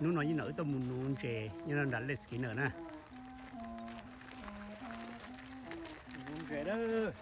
Hnub no ib nom wb tuaj mus nuv ntses nyob no nram Lake Skinner na. Nuv ntses na.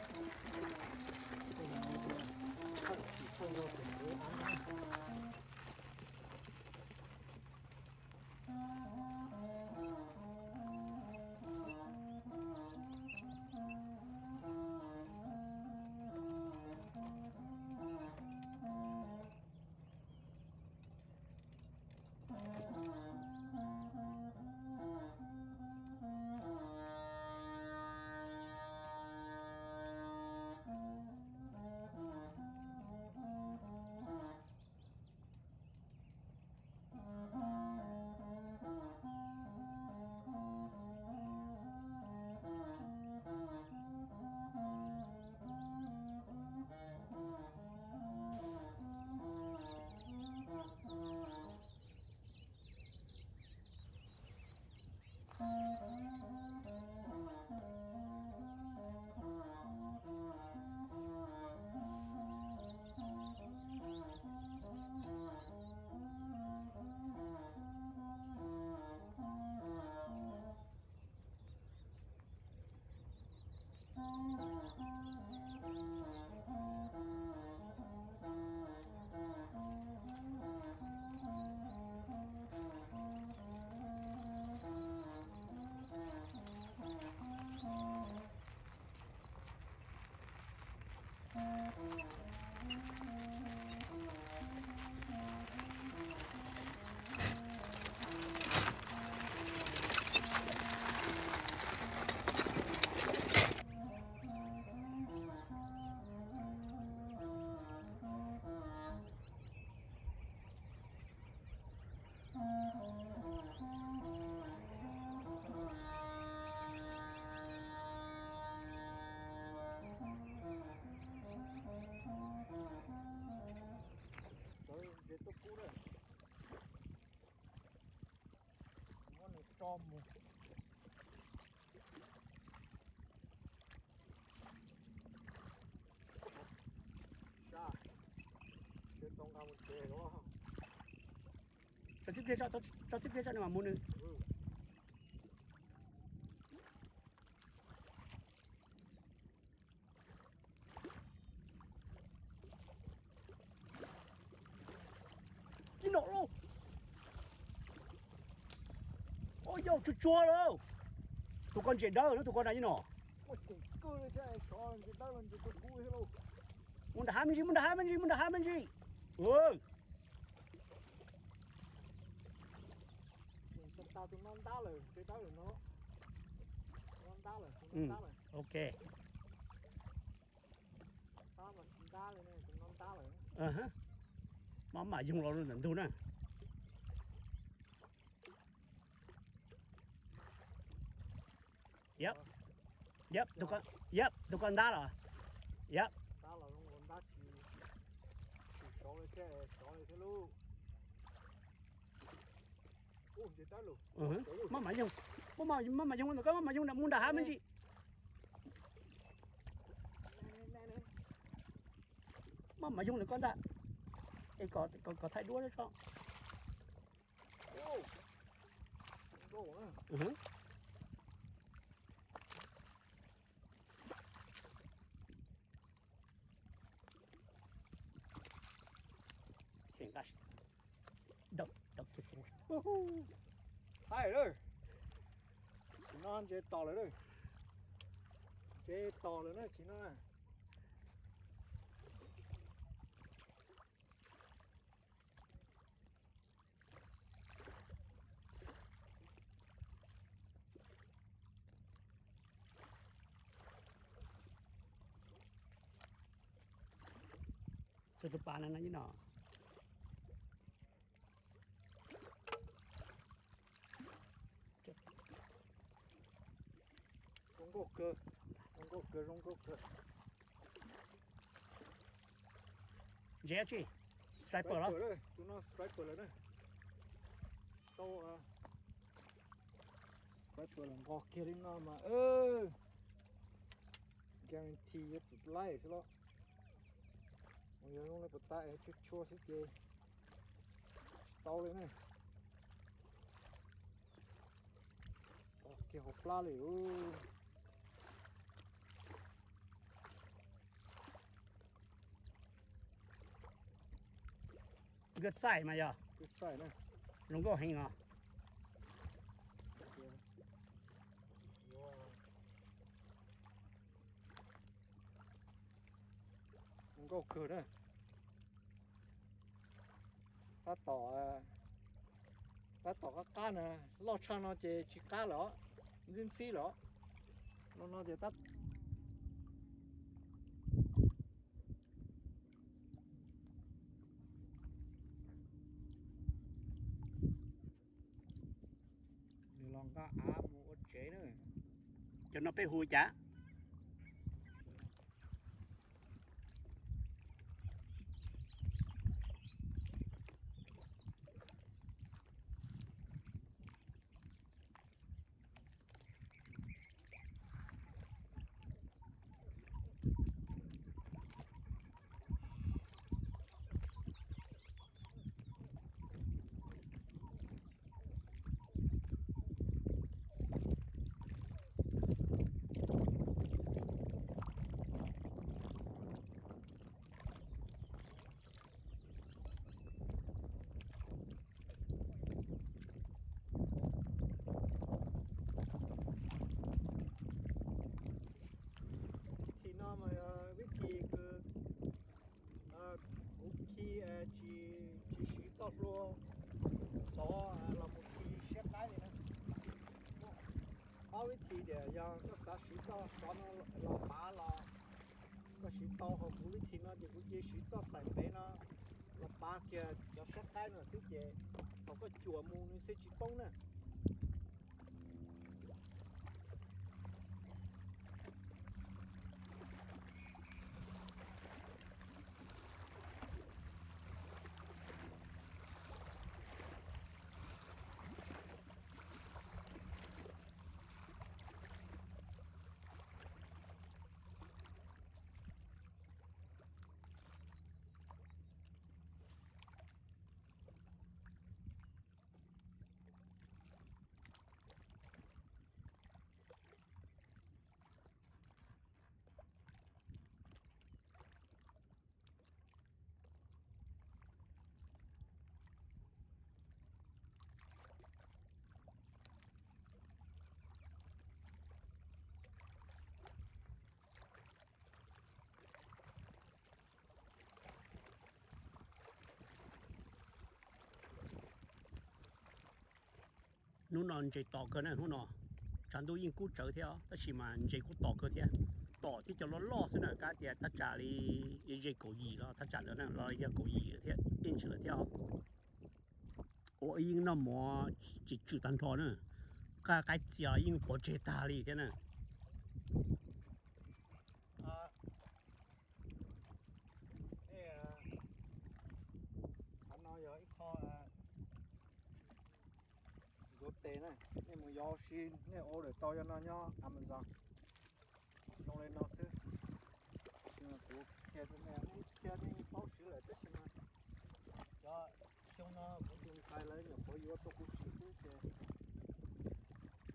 Tso ntses tuaj kub na. Muab nws tso mus. Sab, sawv tau nqa mus tsev los. Tso tib pliag tso, tso tib pliag tso nws mam mus nws. Ib nom lauj. Ua yau tsuag tsuag lauj. Tus ko ntses dawb, tus ko na ib nom. Mus nram hav me ntsis, mus nram hav me ntsis, mus nram hav me ntsis. Ok. Maj mam yoog los ntawm ntug na. Yep. Yep, tus ko, yep, tus ko ntab los. Yep. Maj mam yoog, maj mam, maj mam yoog ntawm ko, maj mam yoog mus nram hav me ntsis. Maj mam yoog ntawm ko ntag. Es kom, kom thaij duab tso. Thaij lawm. Tsis no ntses tos lawm. Ntses tos lawm na tsis no na. Txog tus pas no no ib no. Zoo nkauj kawg, zoo nkauj kawg, zoo nkauj kawg. Ntses dab tsi? Striper los? Tus no striper lawm na. Tau striper los nqos kiag li no mas guarantee yuav pum laij xwb los. Yog zoo li puas tas es tshua tshua xwb ces tsis tau li na. kiag hauv plab li. Nkawd txaij mas yog zoo nkauj heev os. Zoo nkauj kawg na. Tab tom, tab tom qab qab na, loj tshaj no ces tsis qab lawm, ntxib ntxib lawm. No no ces tab Nws los nqa av mus ua tsev na. Cov no peb hu cas? Vib thim no mas yog vib thim kws kuv khi tsis siv txoj hlua xov los mus khi siab qaib li na. Ob vib thim tias yog koj xav siv txoj xov no los pav los koj siv tau, ho kuv vib thim no ces kuv cia siv txoj xaim npev no los pav kiag cov siab qaib no xwb ces thaum koj cuam mus nws thiaj tsis poob na. Hnub no ntses tom kawg na, hnub no tshav ntuj yeej kub tsawv thiab os, tab sis mas ntses kuj tom kawg thiab. Tom tib co loj loj xwb na, kav tias thaj tsam li ze kaum yim los thaj tsam ntawd na, los yog kaum yim thiab, inch lawm thiab os. Ua ib yeej noj mov tsis tswm tag nrho na, qaib txia yeej pov tseg tag li thiab na. Qhov no yog ib qho ntxuav tes na, nej mus yos ua si, nej order tau yog no nyob Amazon. Zoo li no xwb. Kuv qhia rau nej, ib txhia nej yeej paub siv lawm tab sis mas cov xyoo no kuv tus ntxhais lawv nyuam qhuav yuav rau kuv siv xwb ces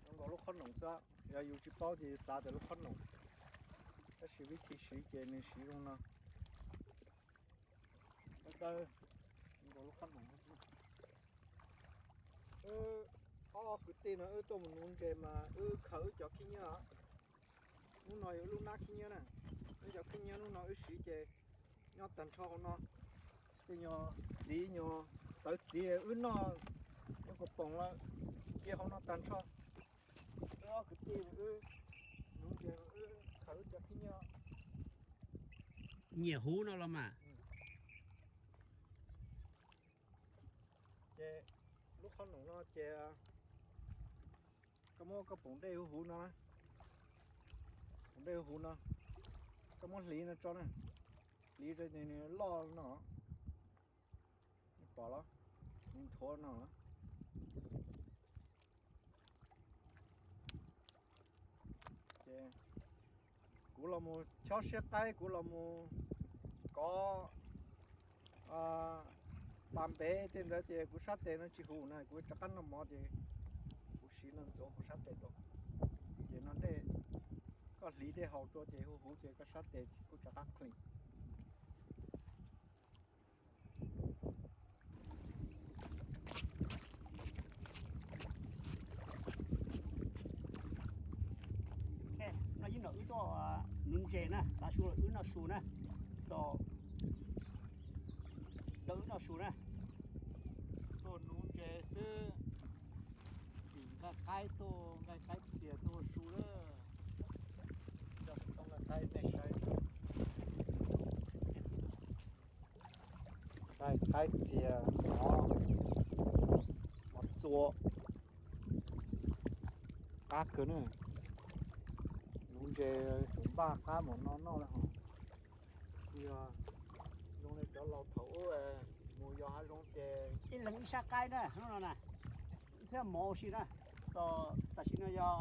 zoo nkaus lub qhob noom xwb. Yog yus tsis paub ces yus xav tias lub qhob noom, tab sis vib thi siv ces nws siv zoo no. Dawb dawb, zoo nkaus lub qhob noom xwb. Wb ob kwv tij no wb tuaj mus nuv ntses mas wb khaws wb cov khib nyiab. Hnub no yog wb lub nab khib nyiab na. Wb cov khib nyiab hnub no wb siv ces nyob tag nrho hauv no. Tej nyuag txiv, nyuag tawv txiv wb noj, nyuag kaus poom lawm, cia hauv no tag nrho. Wb ob kwv tij wb nuv ntses wb khaws wb cov khib nyiab. Nyiam huv no los mas. Ces lub qhob noom no ces koj muab koj poom dej huv huv no, poom dej huv huv no, koj muab hliv no tso na, hliv rau nws loj no, pom los, nws nthuav no. Ces kuv los mus chob siab qaib, kuv los mus kov pa npev tej ntawd ces kuv sab tes no tsis huv na, kuv rov qab noj mov ces kuv siv no ntxuav kuv sab tes rau. Ces no dej, koj hliv dej haus rau ces huv huv ces koj sab tes kuj rov qab qhwv. No ib no wb tuaj nuv ntses na, tav su wb noj su na, so, wb noj su na, tuaj nuv ntses xwb, tim nqaij qaib tuaj, nqaij qaib txias tuaj su lawm. Nqaij qaib txias, mov, mov txua, qab kawg na. Nuv ntses tsuas npaj qab mus no noj li hos. Yog zoo li cov laus thaum ub mus yos hav zoov ces ib leeg ib sab qaib na hnub no na, thiab mov ua si na. So, tam sim no yog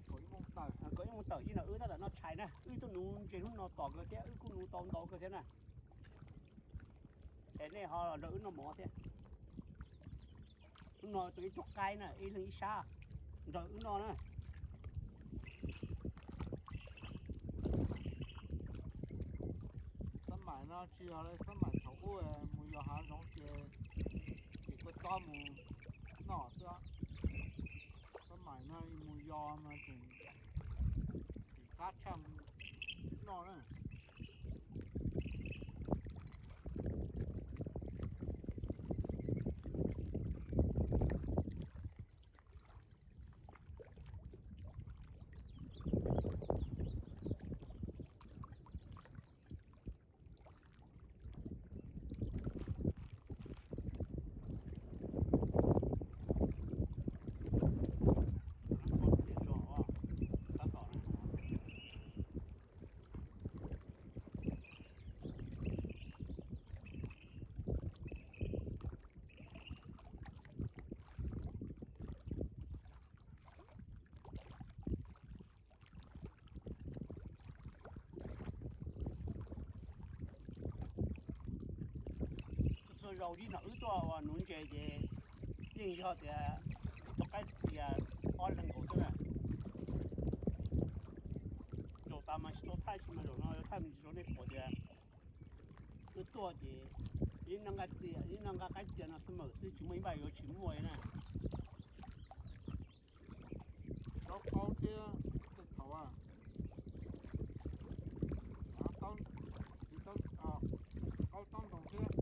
kaum ib moos tawm, ib no wb tab tom noj tshais na, wb tuaj nuv ntses hnub no tom kawg thiab wb kuj nuv tau ntau kawg thiab na. Es nej ho los nrog wb noj mov thiab. Hnub no tus ib tug qaib na, ib leeg ib sab, nrog wb noj na. Xab maim no tsis yog li xab maim thaum ub mus yos hav zoov ces, ces kua txob mus noj xwb. Xab maim no mus yos mas tseem qab tshaj mus noj na. Txhua zaus ib no wb tuaj ua nuv ntses ces yeej yog tias ib tug qaib txias ob leeg nkaus xwb na. Zaum tas mas tsis tau thaij tsis mas zaum no yuav thaij me ntsis rau nej pom tias wb tuaj ces ib no nqa qaib txias no xwb mas xwb tsis muaj ib npaj yuav tsis muaj li na. Zaub qaub thiab tej thaum, txiv qaub taub ntoos thiab.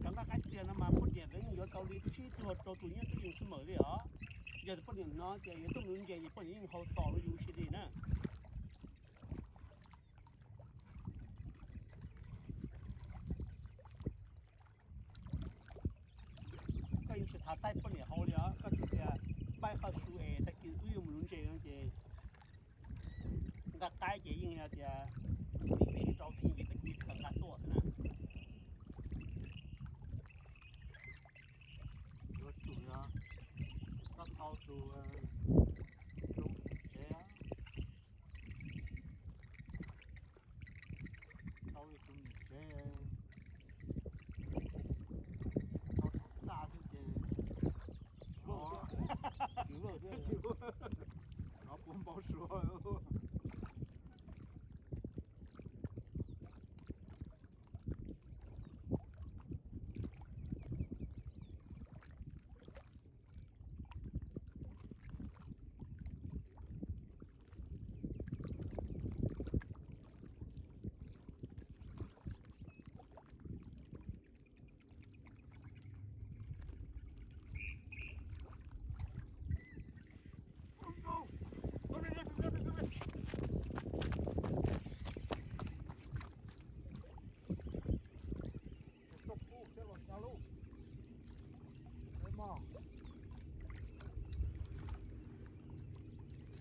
Cov nqaij qaib txias no mas poj niam yeej yuav tau li tsib tug rau tus nyuj twb yus xwb mam li os. Yog poj niam hnov tias yuav tuaj nuv ntses ces poj niam yeej haus tom rau yus ua si li na. Koj yeej tsis thav taij poj niam haus li os, koj tsuas tias npaj qhov su es tag kis wb yuav mus nuv ntses no ces nqa qaib ces yeej yog tias nim sib rau tib ces koj cia li khaws nqa tuaj xwb na. Yuav tsum yog koj thau tus zoo tsev, thau tus niam tsev, thau txaj xwb ces tsis vau, tsis vau, nov puas npau suav.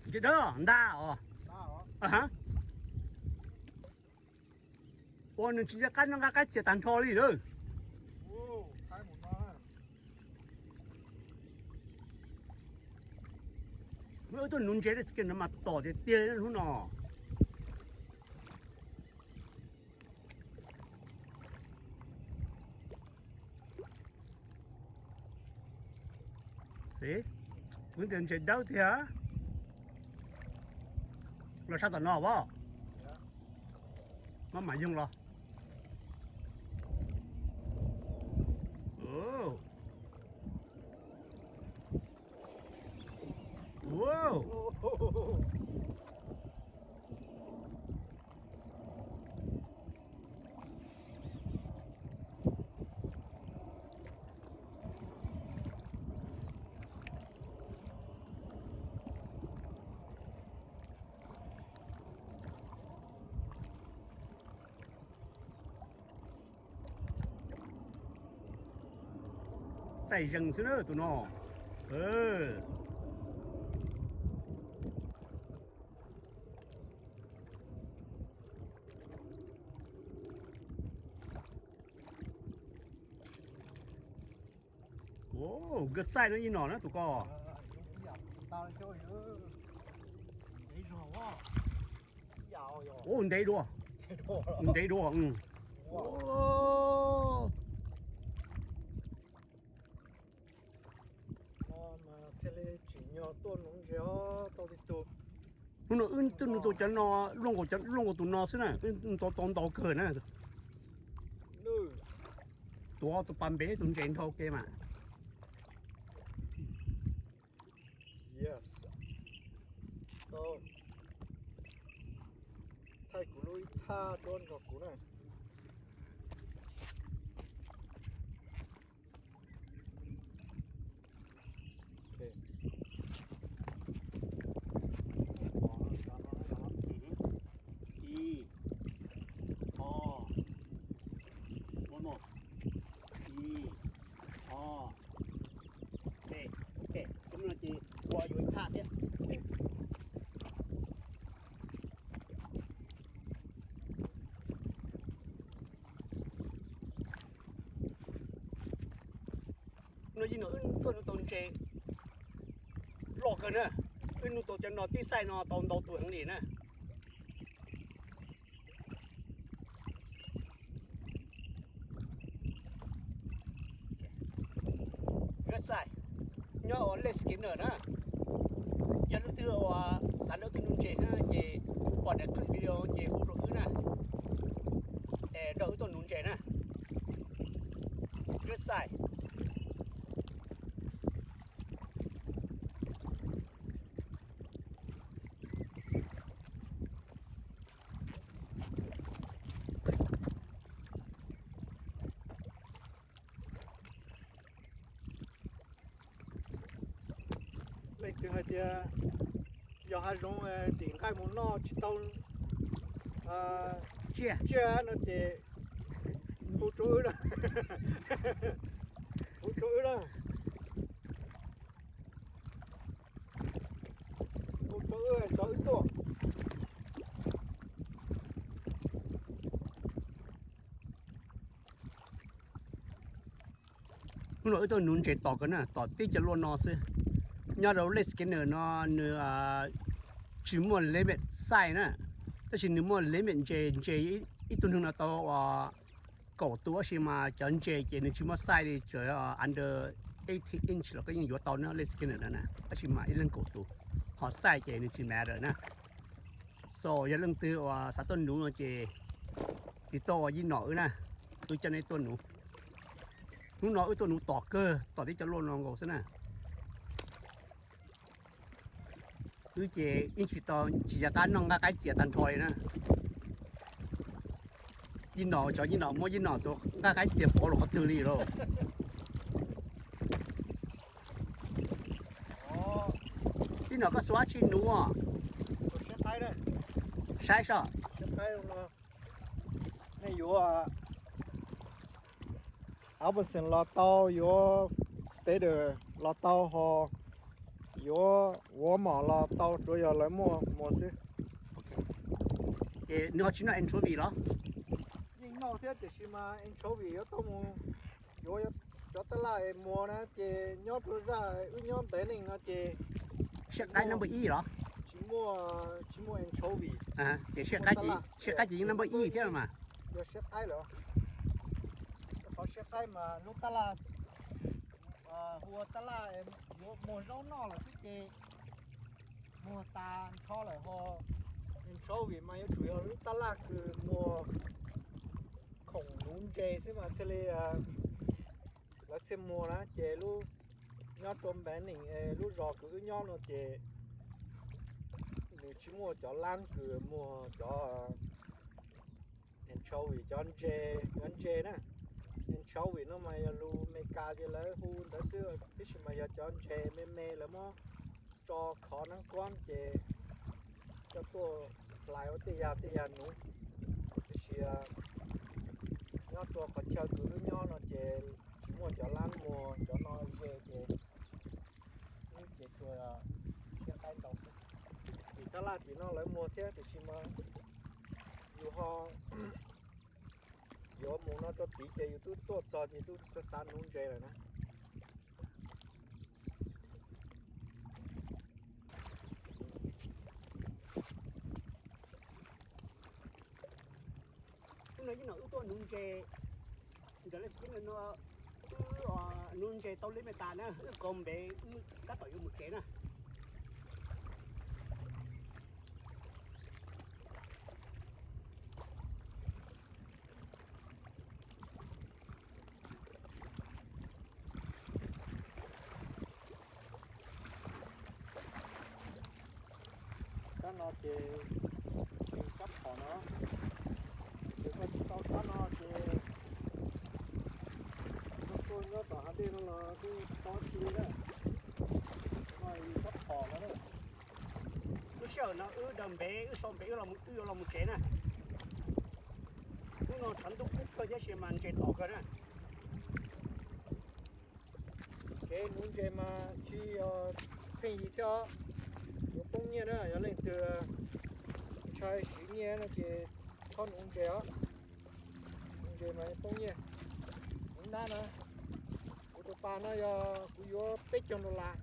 Ntse dawb nta os. Ua nws tsis nco qab noj nqaij qaib txias tag nrho li lawm. Wb tuaj nuv ntses no mas tom tiag tiag hnub no. Xib, kuv tias ntses dawb tiag. Los sab tom no as, maj mam yoog los. Txaij zeeg xwb na tus no. Good size no ib no na tus ko. Ua ntev dua, ntev dua. Hnub no wb twb nug tau cov no, luaj nkaus tus no xwb na, wb tau tau ntau kawg na. Tuav tus pas npe tus ntses nrhau ke mas. Thaij kuv lub ib thaj tuaj nrog kuv na. Ib, ob, ib, ob, peb, ok, cov no ces ua yuav ib thaj thiab. No yeej no wb tuaj nug tau ntses loj kawg na, wb nug tau cov no tib xaij no tau ntau tus heev li na. Good size, nyob ua Lake Skinner na. Yog leej twg uas xav nrog wb tuaj nuv ntses na ces pom daim clip video ces hu rau wb na, es nrog wb tuaj nuv ntses na. Good size. Leej twg hais tias yog hav zoov tim nqaij mus noj tsis tau tsiaj no ces hu rau wb na, hu rau wb na, hu rau wb, rau wb tuaj. Hnub no wb tuaj nuv ntses tom kawg na, tom tib cov luaj no xwb. Nyob rau Lake Skinner no nws tsis muaj limit size na, tab sis nws muaj limit ntses, ntses ib tug neeg no tau kaum tus, tab sis mas cov ntses ces nws tsis muaj size li, tsuas under eighteen inch los koj yeej yuav tau na, Lake Skinner no na, tab sis mas ib leeg kaum tus, ho size ces nws tsis matter na. So yog leej twg uas xav tuaj nuv no ces tiv tauj ua yij nom wb na, wb coj nej tuaj nuv. Hnub no wb tuaj nuv tom kawg, tom tib cov luaj no nkaus xwb na. Wb ces yeej tsis tau, tsis nco qab noj nqaij qaib txias tag nrho li na. Yij nom, cov yij nom muab yij nom tus nqaij qaib txias pov rau qhov twg li lauj? Yij nom koj xuas dab tsi nuv? Saib soj. Nej yuav Albacore los tau, yuav Stater los tau, ho yuav Walmart los tau, tsuav yog lawv muaj muag xwb. Ces nws ho tsis noj anchovy los? Yeej Noj thiab tiam sis mas anchovy yuav tau mus yuav cov taj laj es muag na ces nyob rau zaj wb nyob Npev Neej no ces siab qaib number ib los? Tsis muaj, tsis muaj anchovy. Ces siab qaib ces yeej number ib thiab mas. Yog siab qaib lawm. Qhov siab qaib mas lub taj laj, hu ua taj laj yuav muag zaub noj lawm xwb ces muag tas nrho lawm ho. Anchovy mas yuav tsum yog lub taj laj kws muag khoom nuv ntses xwb mas thiaj li lawv thiaj muag na ces lub, nyob rau Npev Neej lub zos kws wb nyob no ces nws tsis muaj cov lab kws muag cov anchovy, cov ntses, cov ntses na. Anchovy no mas yog lus Amelikas ces lawv hu ntawd xwb, tab sis mas yog cov ntses me me lawv muab tso khov nab kob ces coj tuaj hlais ua tej yam tej yam nuv. Tiam sis nyob rau qhov chaw kws wb nyob no ces tsis muaj cov lab muag cov no ze ces wb ces tsuas siab qaib ntau xwb. Tim taj laj tim no lawv muag thiab tiam sis mas yus ho yuav mus no rau tid ces yus twb tuaj txog ces twb xav xav nuv ntses lawm na. Hnub no ib no wb tuaj nuv ntses, ntawm lej xwb no wb nuv ntses tau li me tas na, wb kaus npev wb tab tom yuav mus tsev na. Tsob no ces, tsob phom no, ces koj tsis tau tsob no ces koj tuaj nyob tom hav dej no los twb tsis tau tsi li na. No tsob phom no na. Lub sij hawm no wb daws npev, wb sau npev, wb los, wb yuav los mus tsev na. Hnub no tshav ntuj kub kawg thiab sis mas ntses tom kawg na. Kev nuv ntses mas tsis yog pheej yig thiab, yuav poob nyiaj na. Yog leej twg ntshai siv nyiaj no ces txhob nuv ntses os. Nuv ntses mas poob nyiaj. Nuv nab na, kuv tus pas no yog kuv yuav peb caug dollar,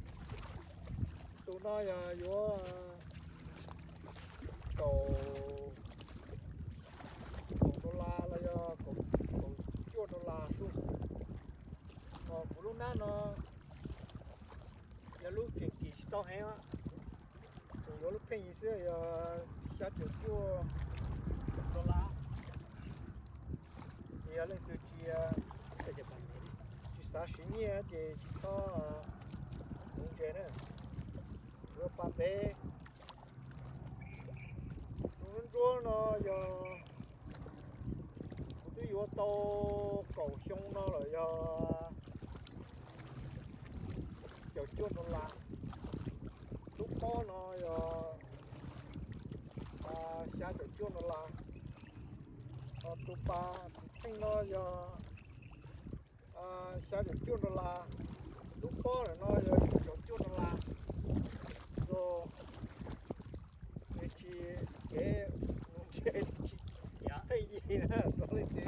tus no yog yuav kaum, kaum dollar los yog kaum cuaj dollar xwb. Ho kuv lub nab no yog lub tseem kis tsis tau heev, tseem yuav lub pheej yig xwb yog xya caum cuaj dollar. Ces yog leej twg tsis, tsis xav siv nyiaj ces tsis txhob nuv ntses na. Yuav pas npev. Tus ntsuab no yog kuv twb yuav tau kaum xyoo no lawm, yog caum cuaj dollar. Lub pob no yog xya caum cuaj dollar. Ho tus pas xim pheej no yog xya caum cuaj dollar. Lub pob lawm no yog yim caum cuaj dollar. So, nws tsis, kev nuv ntses tsis pheej yig na. Xyov leej twg,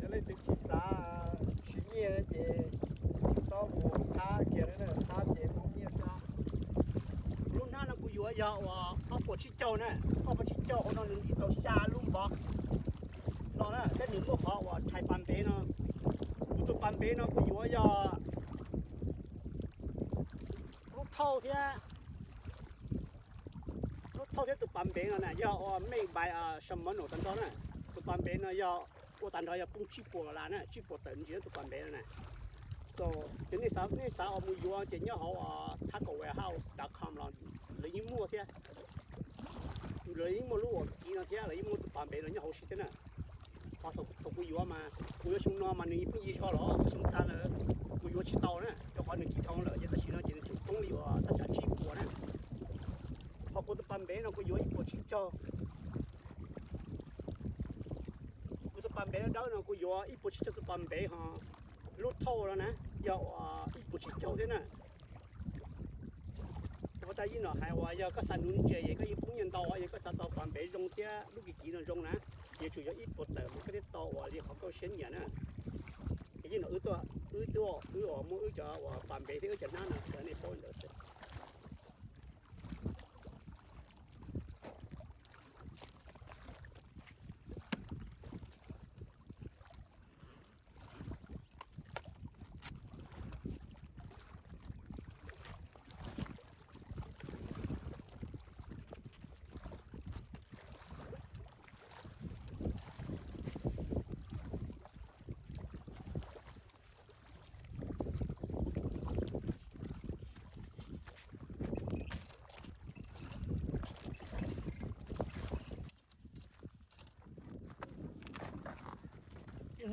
yog leej twg tsis xav siv nyiaj ces txhob mus thab kiag na, thab ces poob nyiaj xwb. Lub hnab no kuv yuav yog uas ob puas tsib caug na, ob puas tsib caug hauv no nws ntim tau xya lub box no na, thiab nws muaj qhov uas rhais pas npev no. Kuv tus pas npev no kuv yuav yog lub thauj thiab, lub thauj thiab tus pas npev no na yog uas made by Shimano tag nrho na. Tus pas npev no yog ua tag nrho yog poob tsib puas dollar na, tsib puas tawm ntsis tus pas npev no na. So, ces nej xav, nej xav uas mus yuav ces nyob hauv taco warehouse dot com los lawv yeej muaj thiab. Lawv yeej muaj lub uas kiv no thiab, lawv yeej muaj tus pas npev no nyob hauv si thiab na. Ho thaum kuv yuav mas, kuv yuav xyoo no mas nws pheej yig zog los xyoo tag lawm kuv yuav tsis tau na, rau qhov nws kiv dhau lawm ces tam sim no ces nws tseem poob li uas thaj tsam tsib puas na. Ho kuv tus pas npev no kuv yuav ib puas tsib caug. Kuv tus pas npev dawb no kuv yuav ib puas tsib caug tus pas npev ho lub thauj no na yog ib puas tsib caug thiab na. Ua tas ib no hais uas yog koj xav nuv ntses es koj yeej poob nyiaj ntau, yog koj xav tau pas npev zoo thiab lub kiv kiv no zoo na, Yuav tsum yog ib puas tawm mas koj thiaj tau uas li qhov koj siab nyiam na. Ces yeej no wb tuaj, wb tuaj, wb uas muab wb cov uas pas npev thiab wb cov hnab no tso nej paub ntawd xwb.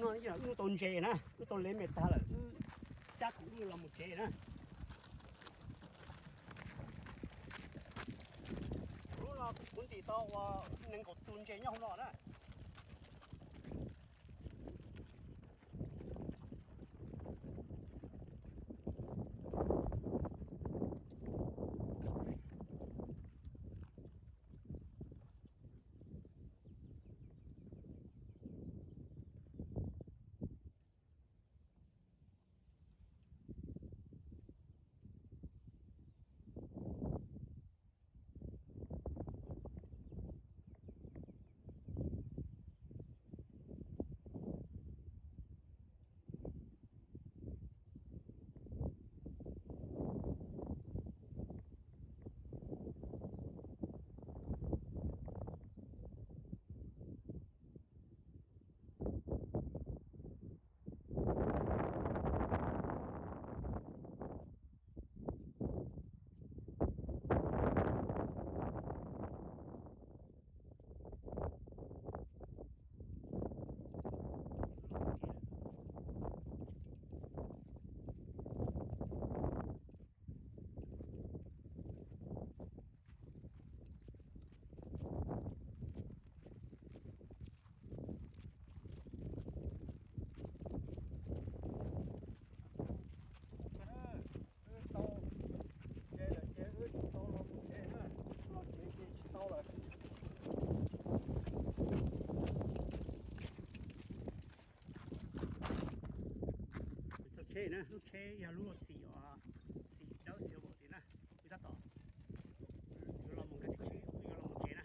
Wb hnub tau ntses na, wb tau lev me tag lawm, wb cab kuv wb los mus tsev na. Hnub no kuv ntim tau uas nees nkaum tus ntses nyob hauv no na. Wb tau ntses lawm ces wb tsis tau los mus tsev na, los tsev ces tsis tau lawm. Txog tsheb na, lub tsheb yog lub xim, xim dawb xim vaum tid na. Wb tab tom yuav los mus nkag tim tsheb, wb yuav los mus tsev na.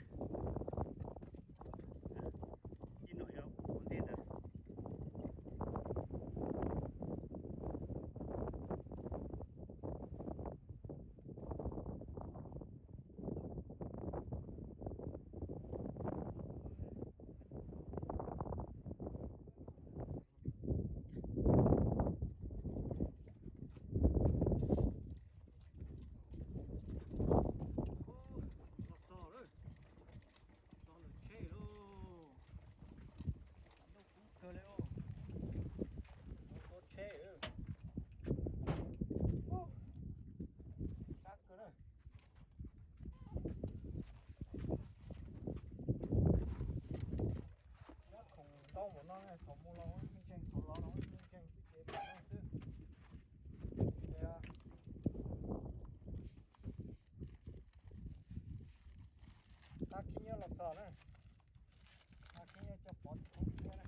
Ib no yog ua ntej ntawd. Los txog lawm, los txog lawm tsheb lauj. Lub kub kawg li lauj. Tua tsheb, sab kawg na. Nyob khoom ntau npaum no, thaum mus los ntseeg, thaum los los ntseeg xwb ces npaum no xwb. Ces qab khib nyiab los txog na, qab khib nyiab coj pov tsis pub khib nyiab na.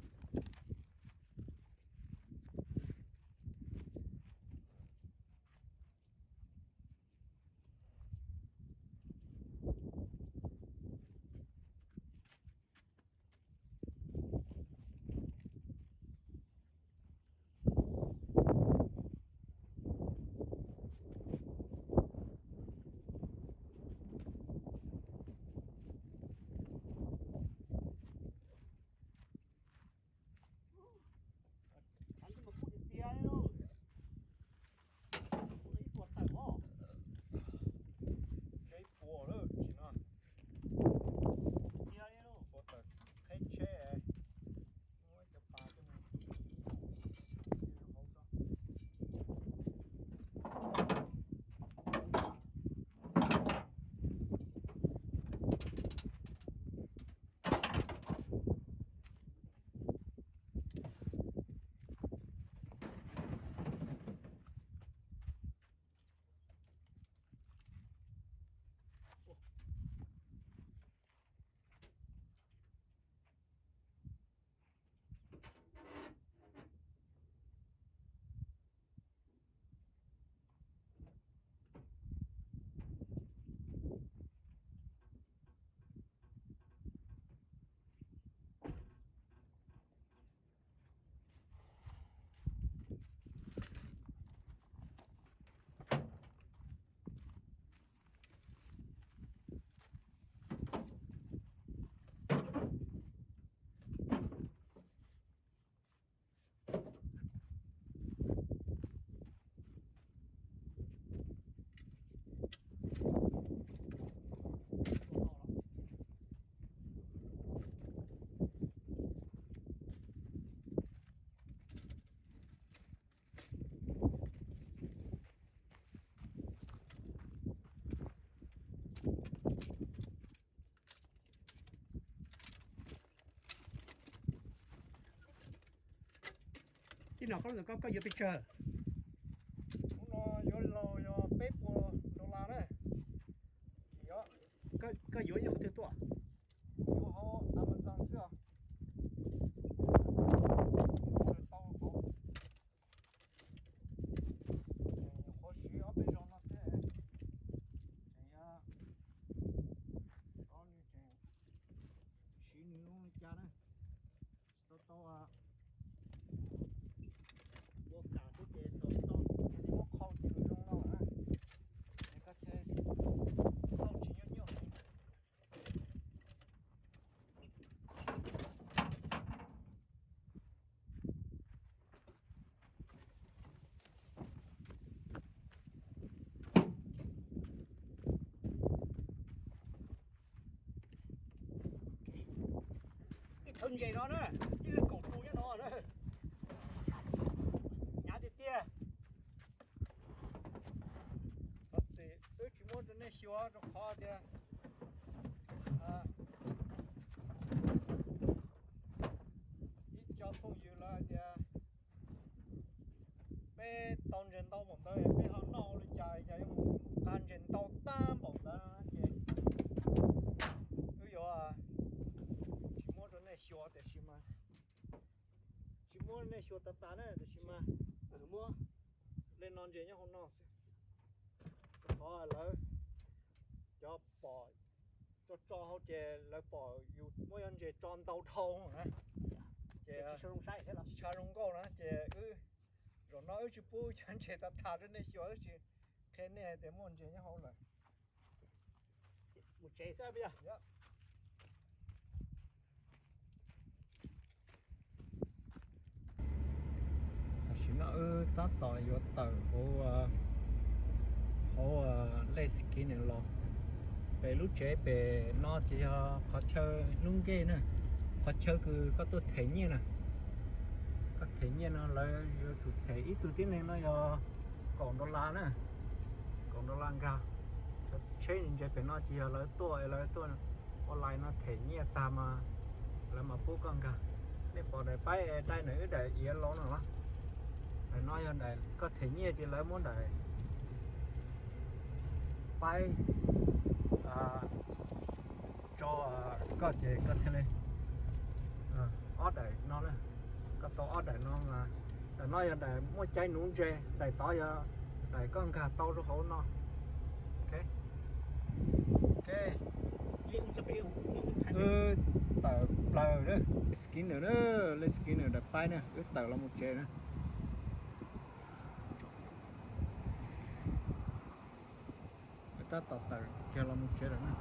No koj, koj yuav pes tsawg? Ub, no yuav laug yog peb puas dollar na. Koj yuav nyob qhov twg tuaj? Yuav hauv Amazon xwb os. Tau, nyuam qhuav siv ob peb zaug no xwb. Tseem, o, nws tseem siv nws zoo li cas na. Tau, tau, ua kam xwb ces tau, tau, ces muab qhau ces nws zoo no na. Ces koj thiaj tau tsis nyuaj nyuaj. Ib thawv ntses no na, ib lwm kaum tus nyob no na. Hnyav tiag tiag. Thov txim wb tsis muab rau nej xyuas rau qhov tias, a, ib co phooj ywg lawv hais tias peb tau ntses ntau npaum ntawd peb ho noj ua li cas, cas yuav mus nqa ntses ntau tag npaum ntawd ces wb yuav tsis muab rau nej xyuas tiam sis mas, tsis muab nej xyuas tas tas na tiam sis mas muab li no ntses nyob hauv no xwb. Qhov lawv cov pom tso tso hauv ces lawv pom yus muab cov ntses tso ntau dhau na, ces tsis tshua zoo nkauj na ces wb, zaum no wb tsis pub cov ntses tas tas rau nej xyuas tab sis qhia nej hais tias muaj ntses nyob hauv lawm. Mus tsev xwb. Tam sim no wb tab tom yuav tawm hauv, hauv Lake Skinner los. Pem lub tsev pem no ces yog qhov chaw lub nkej na, qhov chaw kws koj tuaj them nyiaj na. Koj them nyiaj no lawv yuav tsum them ib tug tib neeg no yog kaum dollar na, kaum dollar nkag. Cov tsheb ntses pem no ces yog lawv tuaj, lawv tuaj online no them nyiaj tag mas lawv mam pub koj nkag. Nej pom daim paib es daim no wb daim iav los no los? Daim no yog daim koj them nyiaj ces lawv muab daim paib tso koj ces koj thiaj li, ob daim no na, koj tau ob daim no. Daim no yog daim muaj cai nuv ntses, daim tod yog daim koj nkag tau rau hauv no. Ok, wb tawm plaws na, Skinner na, Lake Skinner daim paib na, wb tawm los mus tsev na. Wb tab tom tawm kiag los mus tsev lawm na.